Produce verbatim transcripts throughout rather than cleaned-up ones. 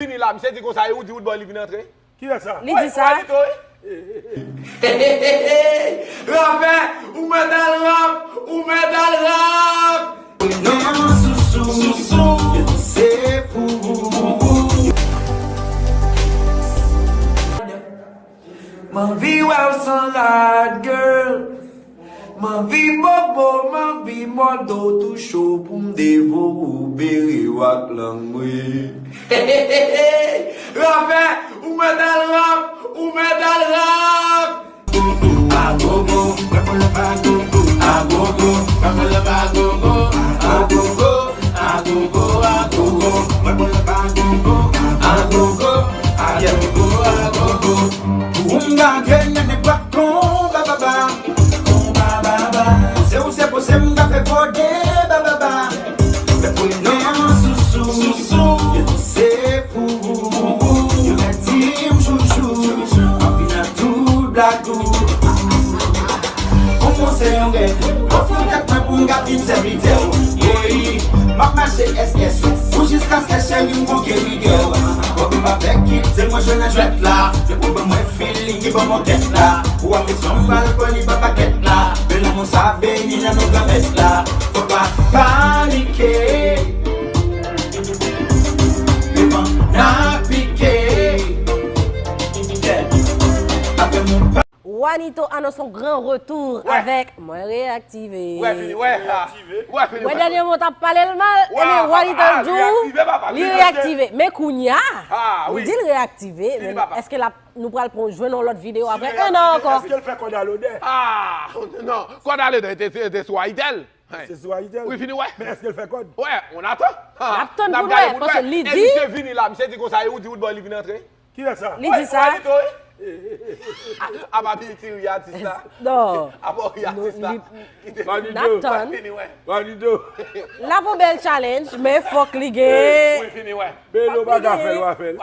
Vini la, misye di konsa, e ou di Woodboy li vin antre? Kilè sa? Li di sa? Rapè, ou mèt al rap, ou mèt al rap. Non, sousou, sousou, se pou ou. M anvi wè w san rad, girl. M anvi bobo, m anvi mòde w tou cho pou m devore w bere w ak lang mwen. Rapè, ou mèt al rap, ou mèt al rap. Agogo, mwen pran lè pa gogo. Agogo, mwen pran lè pa gogo. Agogo, agogo, agogo, mwen pran lè pa gogo. Agogo, agogo, agogo. Pou m gade nan nenpòt konba baba. Konba baba. Se ou se pose m ka fè kode baba baba. Mwen pran nan sousou. Sousou. Se pou ou. Yo ka di m chouchou. Anpi nan tout blakou. Pou mwen se yon rèv. Ofri tèt mwen pou m ka vin sèvitè w. Woy, m ap mache S S. Ou jiskaske cheri m gon keri gèw. Fòk m pa fè kite mwen jwe nan jwèt la. Se pou ban mwen feeling ki ban mwen kèt la. Ou ap kesyon m pral pran li pa pakèt la. Men lanmou sa beni nan non Granmèt la. Fòk pa panike. Devan n ap pike. Yeah. Apre moun pa Wanito annonce un grand retour avec Mwen Reaktive. Wè fini, wè. Wè fini, wè. Dènye mo t ap pale l mal, ebyen Wanito di w li reaktive. Men kounye a, li di l reaktive, men èske l ap, nou pral pran jwenn yon lòt videyo apre en an ankò? Èske l fè kòd a lodè? Ah, non, kòd a lodè te, te, te sou Ayitel. Se sou Ayitel. Wi, fini, wè. Men èske l fè kòd? Wè, on attend. N ap tann pou n wè, paske li di. Misye vini la, misye di konsa, e ou di Woodboy li vin antre? Kilè sa? Li di sa? Apa pi ti ri atis la? Non. Apa ri atis la? N ap tann. Fini, wè. L ap yon bèl challenge, men fòk li gen. Wi, fini, wè. Belo pa ka fè l, w a fè l.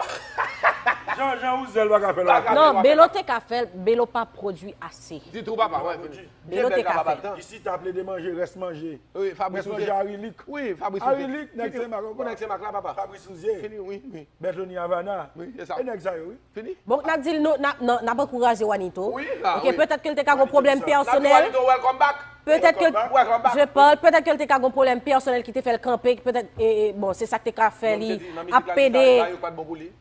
Jan, Jan Ouzel pa ka fè l, w a fè l. Non, Belo te ka fè l, Belo pa pwodui ase. Ditou, papa, wè, fini. Belo te ka fè. Isit ap plede manje rès manje. Wi, Fabrice Rouzier. Arilik. Wi, Fabrice Rouzier. Arilik, nèg Senmak ankò. Nèg Senmak la, papa. Fabrice Rouzier. Fini, wi, wi. Bertony Havana. Wi, se sa. E nèg sa yo, wi. Fini. Bon, n ap di l nou, n ap, n ap ankouraje Wanito. Wi, la, wi. Ok, petèt ke l te ka gon pwoblèm pèsonèl. N ap di Wanito, welcome back. Petèt ke, je parle, petèt ke l te ka gon pwoblèm pèsonèl ki te fè l kanpe, petèt, e, e, bon, se sa k te ka fè li ap pede.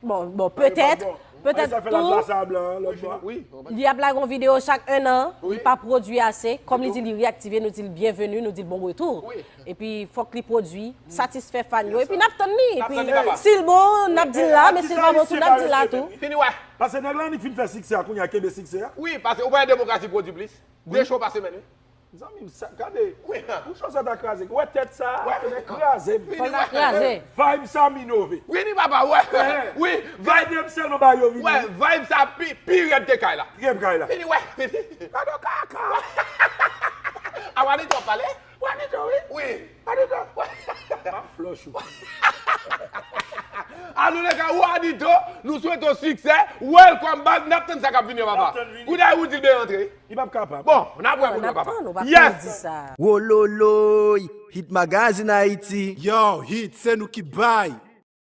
Bon, bon, petèt. Petèt tou, li ap lage yon videyo chak en an, li pa pwodui ase. Kòm li di li reaktive, nou di l byenveni, nou di l bon retou. Epi fòk li pwodui, satisfè fan yo. Epi n ap tann li. Epi si l bon, n ap di l la, men si l pa bon tou, n ap di l la tou. Fini, wè. Paske nèg la annik fin fè siksè a, kounye a kenbe siksè a. Wi, paske ou pa wè Demokrasi pwodui plis. De cho pa semèn, wi. Zanmi m, sa, gade, pou cho sa ta kraze. Wè tèt sa, kraze m. Fò l ta kraze. Vibe sa m inove. Vini, papa, wè. Wi, vibe m sèlman ba yo vini. Wè, vibe sa pi, pi rèd ke kay la. Pi rèd kay la. Vini, wè, vini. Gade kaka. A Wanito ap pale? Wanito, wi. Wi. Wanito. M ap flush ou. Antouleka, Wanito, nou swete w siksè. Welcome back. N ap tann sa k ap vini an, papa. Kounye a ou di l ben antre. Li p ap kapab. Bon, n ap wè kounye a, papa. Yes. Wololoy, Hit Magazine Haïti. Yo, Hit, se nou ki bay.